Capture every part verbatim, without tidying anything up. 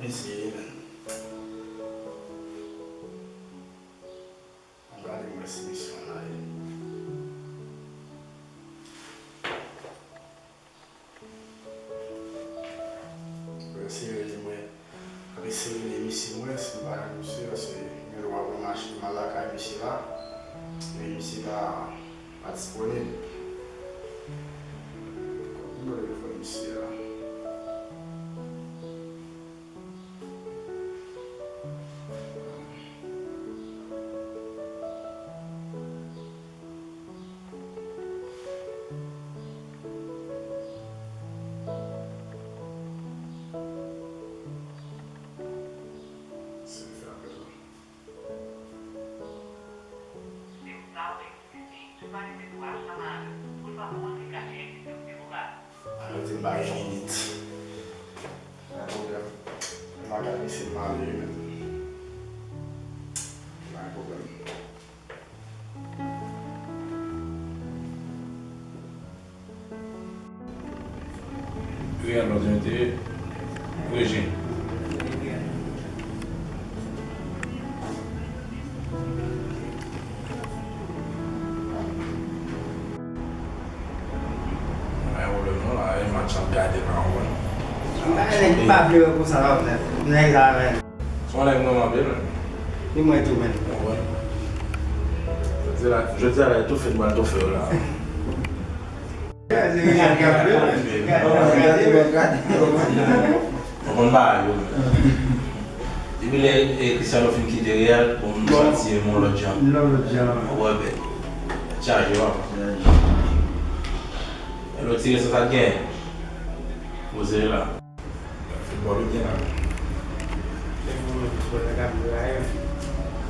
Mesye, men. Ann gade mwen si misye an la ye. Mwen eseye rele mwen, mwen eseye rele misye mwen, si m pa jwenn misye, paske gen dwa pran machin m al lakay misye la, men misye pa, pa disponib. Kote nimewo telefòn misye a? Se fè apèl la. Seu saldo é insuficiente para efetuar chamada. Por favor, aplicar R cinco celular. A, yo di m pa gen minit. Pa gen pwoblèm. M pa ka lese m ale, men. Pa gen pwoblèm. Real, lòt yo te Reje. Pa gen pwoblèm non, la, e match ap gade la, w konprann. Nèg pa vle wè konsa la, nèg la, men. Se yon nèg mwen mande, men. Ni mwen tou, men. Jodi a la, jodi a la, e toufe, m pral toufe w la. Gade, gade, gade, gade. Mwen konn bagay yo, men. Depi lè, e, Cristiano fin kite Real, bon, m santi m yon lòt jan. Yon lòt jan. Ou wè, bèl. Chaje, w ap. E lòt ti resans ak gen. Poze la. Foutbòl ou byen la.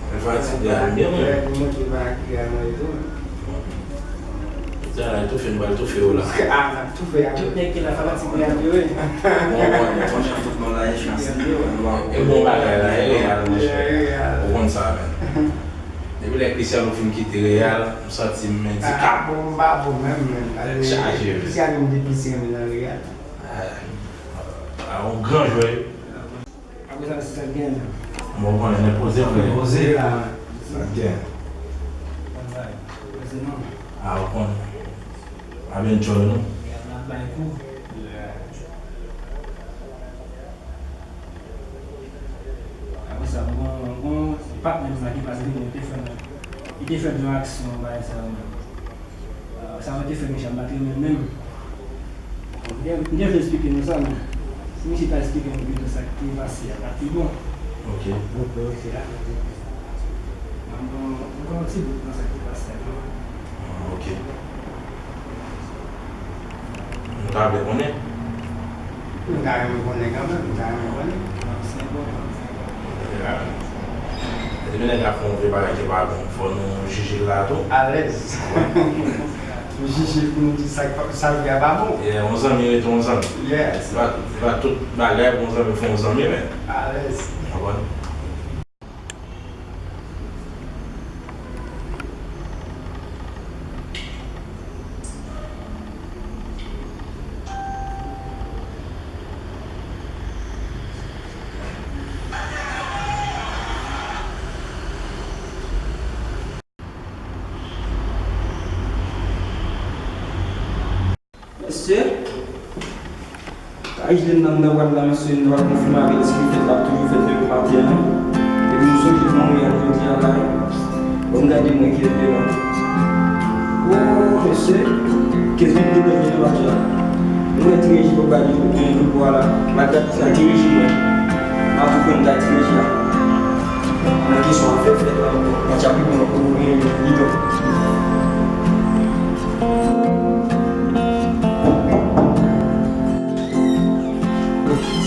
Mwen fatige a byen, mwen. Jodi a la, toufe, m pral toufe w la. Tout nèg ki la fanatik Real yo, wi. Bon, bon, bon, bon. E bon bagay la, e Real, monchè. Ou konn sa, men. Depi lè Cristiano fin kite Real, m santi m endikap. Ah, bon, m pa bon menm, men. Chaje, wi. Cristiano m te plis renmen nan Real. Ah, ah, yon gran jwè. Apre sa, se sa k gen. Bon, konnen, men poze, frè. Poze la. Sa k gen. Poze non. Ah, ou konnen. A byen djòl, non? N ap bay kou. Apre sa, bon, bon, patnè m sa ki pase, li te fè, li te fè de aksyon, bagay sa yo. Ah, sa mwen te fè, mesye, m pa t renmen l menm. Bon, m te, m te vle eksplike nou sa, men si misye ta eksplike nou pito sa k te pase a, t ap pi bon. Ok. Bon, bon, se la, bon, bon, bon, ti bout nan sa k te pase a, non? Ah, ok. Nou ta vle konnen? Nou ta renmen konnen kanmenm, nou ta renmen konnen. Se enpòtan, se enpòtan. Depi nèg la fè yon vye bagay ki pa bon, fò nou jije l la tou. Alèz. Nou jije l pou nou di sa k pa, sa l fè a pa bon. Yeah, yon zanmi rete yon zanmi. Yes. Se pa, se pa tout bagay pou yon zanmi fè yon zanmi, men. Alèz. Ou konprann? Mesye, Kay Jilèn nan anndan pral la, mesye, nou pral konfime avè l si li fèt l ap toujou fèt demen maten an. Epi m sonje Monreyal jodi a la. Bon, gade mwen ki ret devan. Oh, mesye, kenz minit detan m vin nan match la. Nou wè Ti Reji pral bay yon, yon kout bwa la. M al gad sa Ti Reji mwen. M a tou konn ta Ti Reji a. Nan kesyon afè fèt la ankò. Match la pi bon ankò pou gen yon bidon.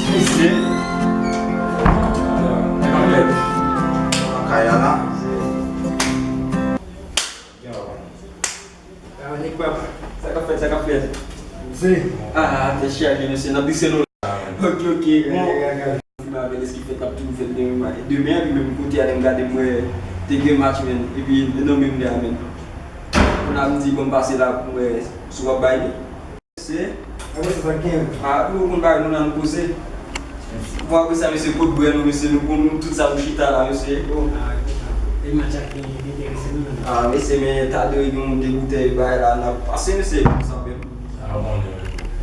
Mesye. Kay la la. Sa k ap fèt, sa k ap fèt. Ah, tèt chaje, mesye, n ap di se nou. Ok, ok. Bon. Avè l, èske fèt ap toujou fèt demen, demen, epi menm kote a, lè m gade, m wè te gen match, men, epi l nonmen m de a, men. Kounye a m di, bon, m pase la pou m wè si w ap bay li. Se. Apre sa, sa k gen? Ah, nou konn bagay nou la, nou poze. Bon, apre sa, mesye, kot brè nou, mesye, nou konn nou tout sa nou chita la, mesye. Bon. Ah, e match la ki enterese nou menm. Ah, mesye, men ta dwe gen yon de boutèy bagay la, n ap pase, mesye, nou sanble. Ah, bon,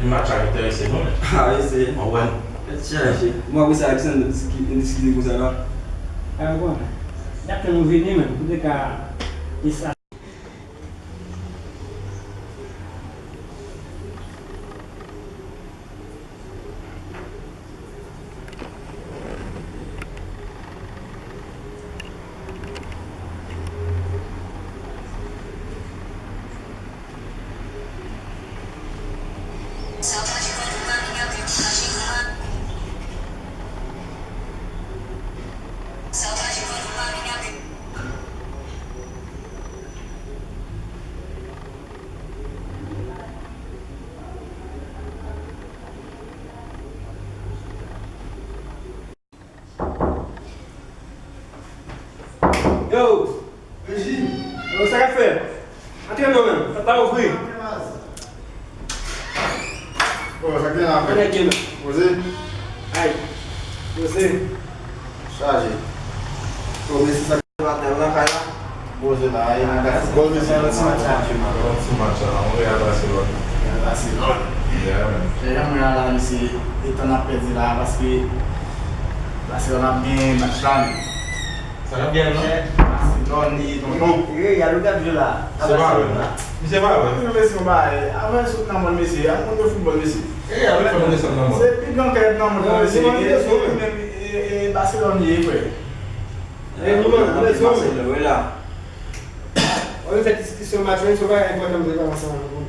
e match la enterese nou menm. Ah, mesye. Mwen wè nou. Tèt chaje. Bon, apre sa, kisa n diskite konsa la? Ah, bon. Y ap tann nou vini menm. Koute ka, e sa. Yo! Yo, sa k ap fèt? Antre non menm, pòt la ouvri. Bon, sa k gen la, frè? Poze. Ay. Poze. Chaje. Bon, mesye, sa k ap fèt nan kay la? Poze la, e nan gad foutbòl, mesye. Yon ti match la, yon Real Barcelone. Real Barcelone. Yeah, man. Chè, jan mwen la, mesye, e tan n ap pèdi la, paske Barcelone ap gen match la, men. Sa k ap gen, non? Barcelone, tonton. Real ou t ap jwe la. Se pa vre. Misye pa vre. Mwen, mesye, yon bagay. Avan l sot nan mòn, mesye, a moun de foutbòl, mesye. E, avèk fè moun de sot nan mòn. Se pi gran klèb nan mond lan, mesye. E, e, e, e, Barcelone ye, frè. E, nou, nou, nou, nou, nou, la. Ou vin fè diskisyon match, men se pa enpòtan pou nou pale ansanm avè nou.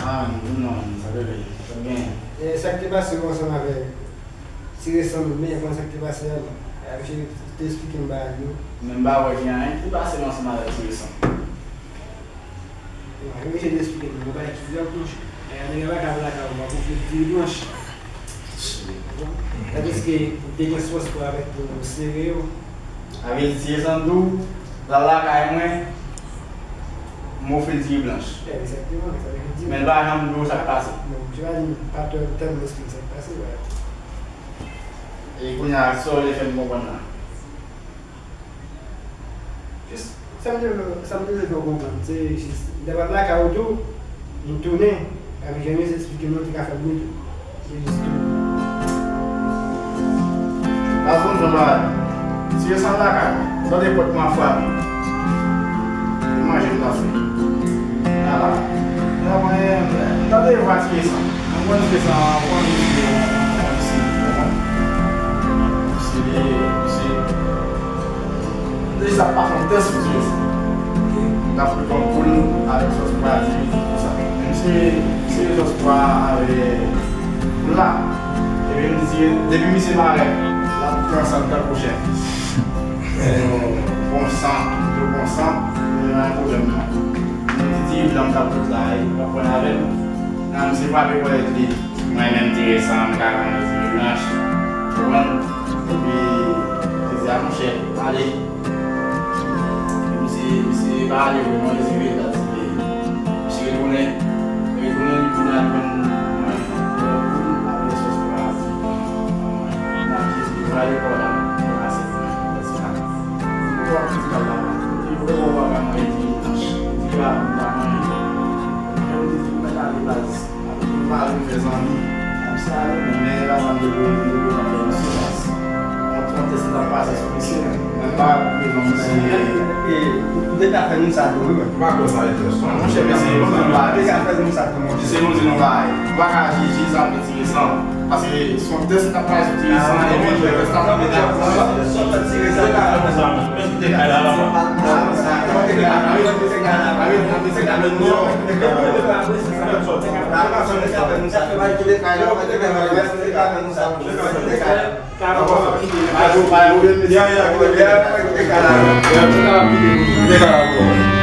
Ah, non, non, sa dwe, sa dwe. E, sa k te pase ansanm avè Ti Resan, men, kòman sa k te pase a, non? E, misye te esplike m bagay yo. Men m pa wè gen anyen ki pase ansanm avè Ti Resan. Bon, misye te esplike m, mwen pa eksplik la, monchè. E, nèg la pa ka vin lakay ou, pa pou fè diri blanch. Tandiske ou te gen sipòtè avèk pou sere yo. Sa vle di, si e san dou, l al lakay mwen, m ofri l diri blanch. Egzakteman, sa vle di. Men l pa janm di w sa k pase. Non, misye pa di m, pa tèlman esplike sa k pase, wè. E kounye a, sa w vle fè m konprann la? Jis, sa m te vle, sa m te vle fè w konprann, se jis, m te pral lakay ou tou, m tounen, avèk jan misye esplike m nan, ou te ka fè l byen tou. Se jis tou. Pas konn jan bagay. Si yo san lakay, tande pòt mwen ap frape. Manje m nan fè. Ala. Mwen, mwen, tande yo pa tiye san. Mwen konn tiye san, mwen konn tiye san, mwen konn tiye san. Misye, misye, misye. Misye sa pa fè yon tès pou tiye san. Misye. L ap fè yon poul avèk sòs pwa, diven, tout sa. Menm si, si sòs pwa avèk poul la, epi m di, depi misye parèt, l ap pran san tankou chen. Bon, bon san, yo bon san, men pa gen pwoblèm non. Mwen di, di, blan m t ap tout la, e, w ap pran avè m. Nan, misye frape kòlèg li. Mwen menm, Ti Resan, m ka rann yo diri blanch. Ou konprann? Epi, yo di, a, monchè, ale. Epi misye, misye pa ale vre non, li rive, l al di, misye retounen. Li retounen, li tounen al jwenn mwen, lè poul avèk sòs pwa a di, mwen, nan jis li pral lekòl la, li pase pou mwen, l al di, a, ou wè prizon la, li vrèman pa ka manje diri blanch. Li di, pa, m pa manje. Mwen, m di, m mèt ale baz. Apre m pale, m fè zanmi. Apre sa, men, men, la, sa m te vle, m te vle fè misye, baz. Yon, yon tès m t ap pase sou misye, men m pa wè pou prezan misye. E, ou te ka fè nou sa tou, wi, men. M pa kwè sa e tès, non. Monchè, mesye, bon, m pa. Ou te ka fè nou sa tou, monchè. Se nou di nou bagay. Ou pa ka jije sa, Ti Resan. Paske se yon tès k ap pale sou Ti Resan, epi tès la ap mete ap pale. Sòt Ti Resan la. Ya, ya, ya, ya.